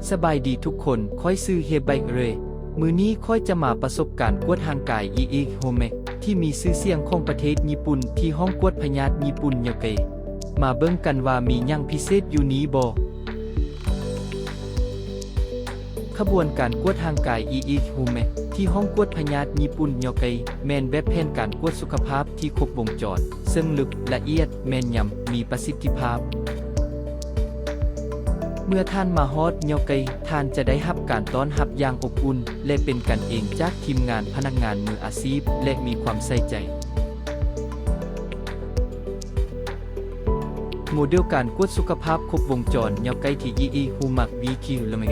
ສະບາຍດີທຸກຄົນ, ຂ້ອຍຊື່ເຮໄບເຣ. ມື້ນີ້ຂ້ອຍຈະມາປະສົບການກວດຮ່າງກາຍ ອີເອໂຮເມ ທີ່ມີຊື່ສຽງຂອງປະເທດຍີ່ປຸ່ນ ທີ່ຫ້ອງກວດພະຍາດຍີ່ປຸ່ນຍອເກ. ມາເບິ່ງກັນວ່າມີຫຍັງພິເສດຢູ່ນີ້ບໍ່? ຂະບວນການກວດຮ່າງກາຍ ອີເອໂຮເມ ທີ່ຫ້ອງກວດພະຍາດຍີ່ປຸ່ນຍອເກ ແມ່ນແບບແຜນການກວດສຸຂະພາບທີ່ຄົບວົງຈອນ, ເຊິ່ງເລິກ, ລະອຽດ, ແມ່ນຍຳ, ມີປະສິດທິພາບ. ເມື່ອທ່ານມາຮອດຍອເກ, ທ່ານຈະໄດ້ຮັບການຕ້ອນຮັບຢ່າງອົບອຸ່ນ ແລະ ເປັນກັນເອງຈາກທີມງານພະນັກງານມືອາຊີບ ແລະ ມີຄວາມໃສ່ໃຈ. ໂມເດວການກວດສຸຂະພາບຄົບວົງຈອນຍອເກ ທີ່ ອີເອໂຮເມ ວີຄິວ ລະເມ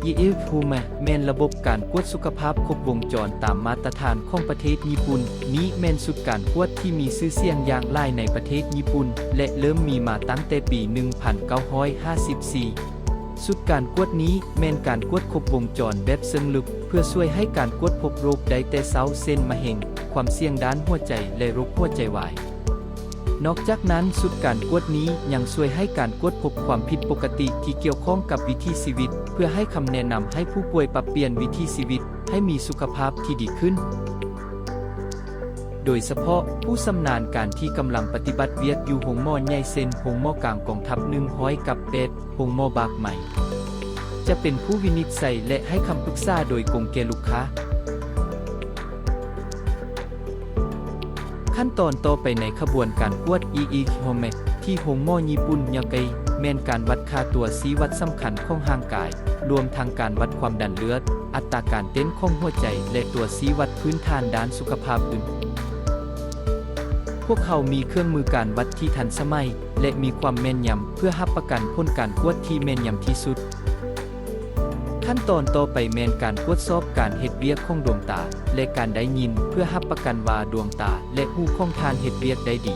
ອີເອໂຮເມ ແມ່ນລະບົບການກວດສຸຂະພາບຄົບວົງຈອນຕາມມາດຕະຖານຂອງປະເທດຍີ່ປຸ່ນ. ນີ້ແມ່ນຊຸດການກວດທີ່ມີຊື່ສຽງຢ່າງຫຼາຍໃນປະເທດຍີ່ປຸ່ນ ແລະ ເລີ່ມມີມາຕັ້ງແຕ່ປີໜຶ່ງພັນເກົ້າຮ້ອຍຫ້າສິບສີ່. ຊຸດການກວດນີ້ແມ່ນການກວດຄົບວົງຈອນແບບເຊີງເລິກ ເພື່ອຊ່ວຍໃຫ້ການກວດພົບໂລກໄດ້ແຕ່ເຊົ້າ ເຊັ່ນ ມະເຮັງ, ຄວາມສ່ຽງດ້ານຫົວໃຈ ແລະ ໂລກຫົວໃຈວາຍ. ນອກຈາກນັ້ນ, ຊຸດການກວດນີ້ຍັງຊ່ວຍໃຫ້ການກວດພົບຄວາມຜິດປົກກະຕິທີ່ກ່ຽວຂ້ອງກັບວິຖີຊີວິດ ເພື່ອໃຫ້ຄຳແນະນຳໃຫ້ຜູ້ປ່ວຍປັບປ່ຽນວິຖີຊີວິດໃຫ້ມີສຸຂະພາບທີ່ດີຂຶ້ນ. ໂດຍສະເພາະຜູ້ຊຳນານການທີ່ກຳລັງປະຕິບັດວຽກຢູ່ໂຮງໝໍໃຫຍ່ ເຊັ່ນ ໂຮງໝໍກາງກອງທັບໜຶ່ງຮ້ອຍກັບແປດ, ໂຮງໝໍບາກໄມ້ ຈະເປັນຜູ້ວິນິດໄສ ແລະ ໃຫ້ຄຳປຶກສາໂດຍກົງແກ່ລູກຄ້າ. ຂັ້ນຕອນຕໍ່ໄປໃນຂະບວນການກວດ ອີເອໂຮເມ ທີ່ໂຮງໝໍຍີ່ປຸ່ນຍອເກ ແມ່ນການວັດຄ່າຕົວຊີ້ວັດສຳຄັນຂອງຮ່າງກາຍ, ລວມທັງການວັດຄວາມດັນເລືອດ, ອັດຕາການເຕັ້ນຂອງຫົວໃຈ ແລະ ຕົວຊີ້ວັດພື້ນຖານດ້ານສຸຂະພາບອື່ນ. ພວກເຮົາມີເຄື່ອງມືການວັດທີ່ທັນສະໄໝ ແລະ ມີຄວາມແມ່ນຍຳ ເພື່ອຮັບປະກັນຜົນການກວດທີ່ແມ່ນຍຳທີ່ສຸດ. ຂັ້ນຕອນຕໍ່ໄປແມ່ນການກວດສອບການເຮັດວຽກຂອງດວງຕາ ແລະ ການໄດ້ຍິນ ເພື່ອຮັບປະກັນວ່າດວງຕາ ແລະ ຫູຂອງທ່ານເຮັດວຽກໄດ້ດີ.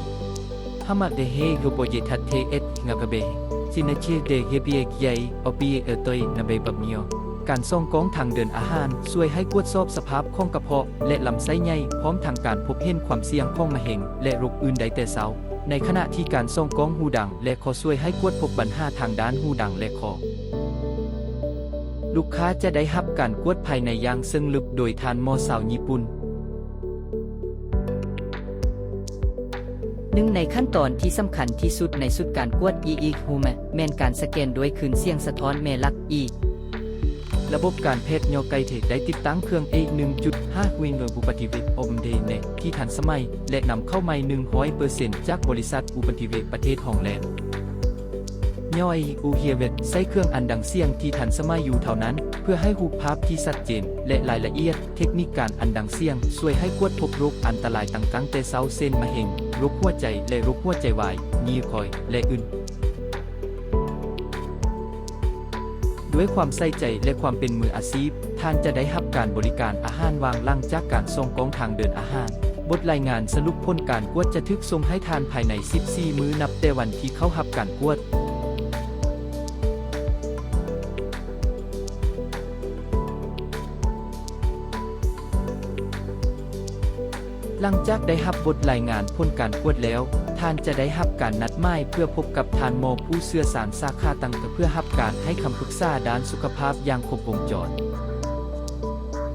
ຮາມາເດເຮໂຣໂບເຢທັດເທເອດງາກາເບ ຊິນາເຊເດເຮເບຍກໃຫຍ່ ອອເປເອເອີເຕີຍນາເບບັບເນຍ. ການສ່ອງກ້ອງທາງເດີນອາຫານຊ່ວຍໃຫ້ກວດສອບສະພາບຂອງກະເພາະ ແລະ ລຳໄສ້ໃຫຍ່, ພ້ອມທັງການພົບເຫັນຄວາມສ່ຽງຂອງມະເຮັງ ແລະ ໂລກອື່ນໄດ້ແຕ່ເຊົ້າ, ໃນຂະນະທີ່ການສ່ອງກ້ອງຫູດັງ ແລະ ຄໍຊ່ວຍໃຫ້ກວດພົບບັນຫາທາງດ້ານຫູດັງ ແລະ ຄໍ. ລູກຄ້າຈະໄດ້ຮັບການກວດພາຍໃນຢ່າງເຊິ່ງເລິກໂດຍທ່ານໝໍຊາວຍີ່ປຸ່ນ. ໜຶ່ງໃນຂັ້ນຕອນທີ່ສຳຄັນທີ່ສຸດໃນຊຸດການກວດ ອີເອໂຮເມ ແມ່ນການສະແກນດ້ວຍຄື້ນສຽງສະທ້ອນແມ່ຫຼັກ ອີ ລະບົບການແພດຍອໄກເທໄດ້ຕິດຕັ້ງເຄື່ອງ ເອ ໜຶ່ງຈຸດຫ້າ ວິນເວີ ອຸບັດຕິເວດ ອອບເດເນ ທີ່ທັນສະໄໝ ແລະ ນຳເຂົ້າໃໝ່ ໜຶ່ງຮ້ອຍເປີເຊັນ ຈາກບໍລິສັດອຸບັດຕິເວດປະເທດຮອງແລນ. ຍອໄອອູເຮເວັດ ໃຊ້ເຄື່ອງອັນດັງສຽງທີ່ທັນສະໄໝຢູ່ເທົ່ານັ້ນ ເພື່ອໃຫ້ຮູບພາບທີ່ຊັດເຈນ ແລະ ລາຍລະອຽດ. ເທັກນິກການອັນດັງສຽງຊ່ວຍໃຫ້ກວດພົບໂລກອັນຕະລາຍຕ່າງໆແຕ່ເຊົ້າ ເຊັ່ນ ມະເຮັງ, ໂລກຫົວໃຈ ແລະ ໂລກຫົວໃຈວາຍ, ງີ້ຄອຍ ແລະ ອື່ນ. ດ້ວຍຄວາມໃສ່ໃຈ ແລະ ຄວາມເປັນມືອາຊີບ, ທ່ານຈະໄດ້ຮັບການບໍລິການອາຫານວ່າງຫຼັງຈາກການສ່ອງກ້ອງທາງເດີນອາຫານ. ບົດລາຍງານສະຫຼຸບຜົນການກວດຈະຖືກສົ່ງໃຫ້ທ່ານພາຍໃນສິບສີ່ມື້ນັບແຕ່ວັນທີ່ເຂົ້າຮັບການກວດ. ຫຼັງຈາກໄດ້ຮັບບົດລາຍງານຜົນການກວດແລ້ວ, ທ່ານຈະໄດ້ຮັບການນັດໝາຍເພື່ອພົບກັບທ່ານໝໍຜູ້ຊ່ຽວຊານສາຂາຕ່າງໆ ເພື່ອຮັບການໃຫ້ຄຳປຶກສາດ້ານສຸຂະພາບຢ່າງຄົບວົງຈອນ.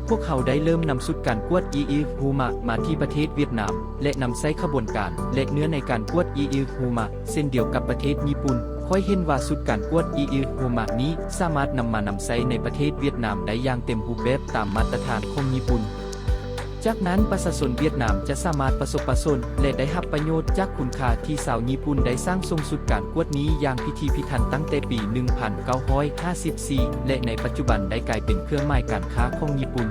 ພວກເຮົາໄດ້ເລີ່ມນຳຊຸດການກວດ ອີ ອີ ຮູມາ ມາທີ່ປະເທດຫວຽດນາມ ແລະ ນຳໃຊ້ຂະບວນການ ແລະ ເນື້ອໃນການກວດ ອີ ອີ ຮູມາ ເຊັ່ນດຽວກັບປະເທດຍີ່ປຸ່ນ. ຂ້ອຍເຫັນວ່າຊຸດການກວດ ອີ ອີ ຮູມາ ນີ້ສາມາດນຳມານຳໃຊ້ໃນປະເທດຫວຽດນາມໄດ້ຢ່າງເຕັມຮູບແບບຕາມມາດຕະຖານຂອງຍີ່ປຸ່ນ. ຈາກນັ້ນປະຊາຊົນຫວຽດນາມຈະສາມາດປະສົບປະສົນ ແລະ ໄດ້ຮັບປະໂຫຍດຈາກຄຸນຄ່າທີ່ຊາວຍີ່ປຸ່ນໄດ້ສ້າງສົມຊຸດການກວດນີ້ຢ່າງພິຖີພິຖັນຕັ້ງແຕ່ປີໜຶ່ງພັນເກົ້າຮ້ອຍຫ້າສິບສີ່ ແລະ ໃນປັດຈຸບັນໄດ້ກາຍເປັນເຄື່ອງໝາຍການຄ້າຂອງຍີ່ປຸ່ນ.